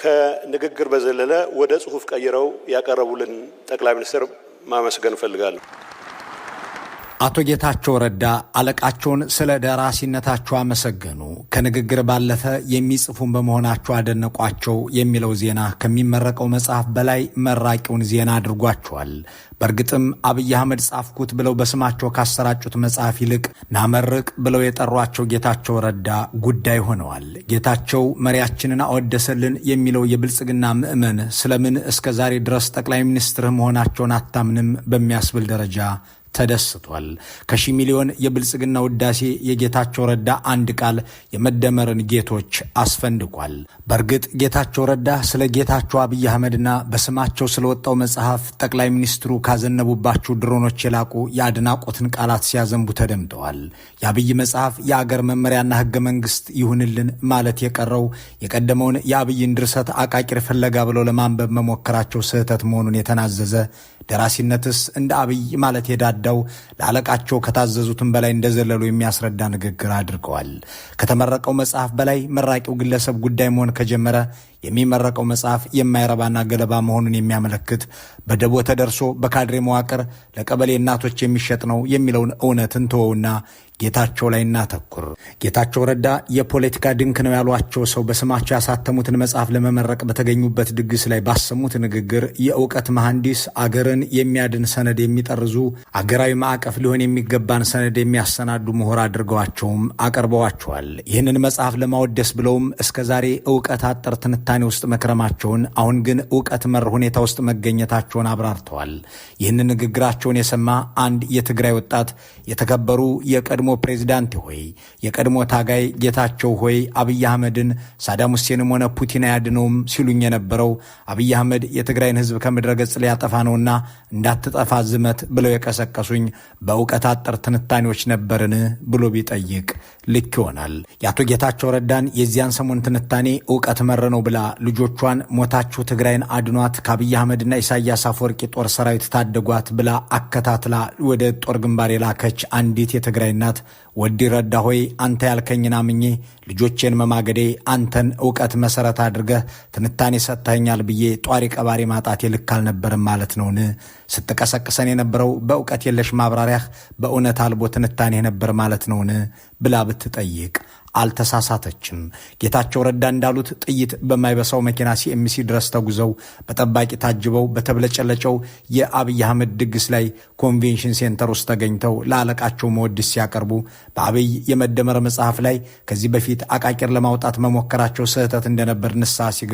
ከንግግር በዘለለ ወደ ጽሁፍ ቀይረው ያቀረቡልን ጠቅላይ ሚኒስትር ማመስገን እፈልጋለሁ። አቶ ጌታቸው ረዳ አለቃቸውን ስለ ደራሲነታቸው አመሰገኑ። ከንግግር ባለፈ የሚጽፉን በመሆናቸው አደነቋቸው የሚለው ዜና ከሚመረቀው መጽሐፍ በላይ መራቂውን ዜና አድርጓቸዋል። በእርግጥም አብይ አህመድ ጻፍኩት ብለው በስማቸው ካሰራጩት መጽሐፍ ይልቅ ናመርቅ ብለው የጠሯቸው ጌታቸው ረዳ ጉዳይ ሆነዋል። ጌታቸው መሪያችንን አወደሰልን የሚለው የብልጽግና ምዕመን ስለምን እስከ ዛሬ ድረስ ጠቅላይ ሚኒስትር መሆናቸውን አታምንም በሚያስብል ደረጃ ተደስቷል። ከሺህ ሚሊዮን የብልጽግና ውዳሴ የጌታቸው ረዳ አንድ ቃል የመደመርን ጌቶች አስፈንድቋል። በእርግጥ ጌታቸው ረዳ ስለ ጌታቸው አብይ አህመድና በስማቸው ስለወጣው መጽሐፍ ጠቅላይ ሚኒስትሩ ካዘነቡባቸው ድሮኖች የላቁ የአድናቆትን ቃላት ሲያዘንቡ ተደምጠዋል። የአብይ መጽሐፍ የአገር መመሪያና ህገ መንግስት ይሁንልን ማለት የቀረው የቀደመውን የአብይን ድርሰት አቃቂር ፍለጋ ብለው ለማንበብ መሞከራቸው ስህተት መሆኑን የተናዘዘ፣ ደራሲነትስ እንደ አብይ ማለት የዳዳው ለአለቃቸው ከታዘዙትም በላይ እንደዘለሉ የሚያስረዳ ንግግር አድርገዋል። ከተመረቀው መጽሐፍ በላይ መራቂው ግለሰብ ጉዳይ መሆን ከጀመረ የሚመረቀው መጽሐፍ የማይረባና ገለባ መሆኑን የሚያመለክት፣ በደቦ ተደርሶ በካድሬ መዋቅር ለቀበሌ እናቶች የሚሸጥ ነው የሚለውን እውነት እንተወውና ጌታቸው ላይ እናተኩር። ጌታቸው ረዳ የፖለቲካ ድንክ ነው ያሏቸው ሰው በስማቸው ያሳተሙትን መጽሐፍ ለመመረቅ በተገኙበት ድግስ ላይ ባሰሙት ንግግር የእውቀት መሐንዲስ፣ አገርን የሚያድን ሰነድ የሚጠርዙ፣ አገራዊ ማዕቀፍ ሊሆን የሚገባን ሰነድ የሚያሰናዱ ምሁር አድርገዋቸውም አቅርበዋቸዋል። ይህንን መጽሐፍ ለማወደስ ብለውም እስከ ዛሬ እውቀት አጠር ትንታኔ ውስጥ መክረማቸውን፣ አሁን ግን እውቀት መር ሁኔታ ውስጥ መገኘታቸውን አብራርተዋል። ይህንን ንግግራቸውን የሰማ አንድ የትግራይ ወጣት የተከበሩ የቀድሞ ፕሬዚዳንት ሆይ፣ የቀድሞ ታጋይ ጌታቸው ሆይ፣ አብይ አህመድን ሳዳም ሁሴንም ሆነ ፑቲን አያድነውም ሲሉኝ የነበረው፣ አብይ አህመድ የትግራይን ህዝብ ከምድረ ገጽ ሊያጠፋ ነውና እንዳትጠፋ ዝመት ብለው የቀሰቀሱኝ በእውቀት አጠር ትንታኔዎች ነበርን ብሎ ቢጠይቅ ልክ ይሆናል። የአቶ ጌታቸው ረዳን የዚያን ሰሞን ትንታኔ እውቀት መር ነው ብላ ልጆቿን ሞታችሁ ትግራይን አድኗት፣ ከአብይ አህመድና ኢሳያስ አፈወርቂ ጦር ሰራዊት ታደጓት ብላ አከታትላ ወደ ጦር ግንባር የላከች አንዲት የትግራይ እናት ወዲ ረዳ ሆይ፣ አንተ ያልከኝን አምኜ ልጆቼን መማገዴ፣ አንተን እውቀት መሰረት አድርገህ ትንታኔ ሰጥተኸኛል ብዬ ጧሪ ቀባሪ ማጣቴ ልክ አልነበርም ማለት ነውን? ስትቀሰቅሰን የነበረው በእውቀት የለሽ ማብራሪያህ፣ በእውነት አልቦ ትንታኔ ነበር ማለት ነውን? ብላ ብትጠይቅ አልተሳሳተችም። ጌታቸው ረዳ እንዳሉት ጥይት በማይበሳው መኪና ሲኤምሲ ድረስ ተጉዘው፣ በጠባቂ ታጅበው፣ በተብለጨለጨው የአብይ አህመድ ድግስ ላይ convention center ውስጥ ተገኝተው ለአለቃቸው መወድስ ሲያቀርቡ በአብይ የመደመር መጽሐፍ ላይ ከዚህ በፊት አቃቂር ለማውጣት መሞከራቸው ስህተት እንደነበር ንስሐ ሲገቡ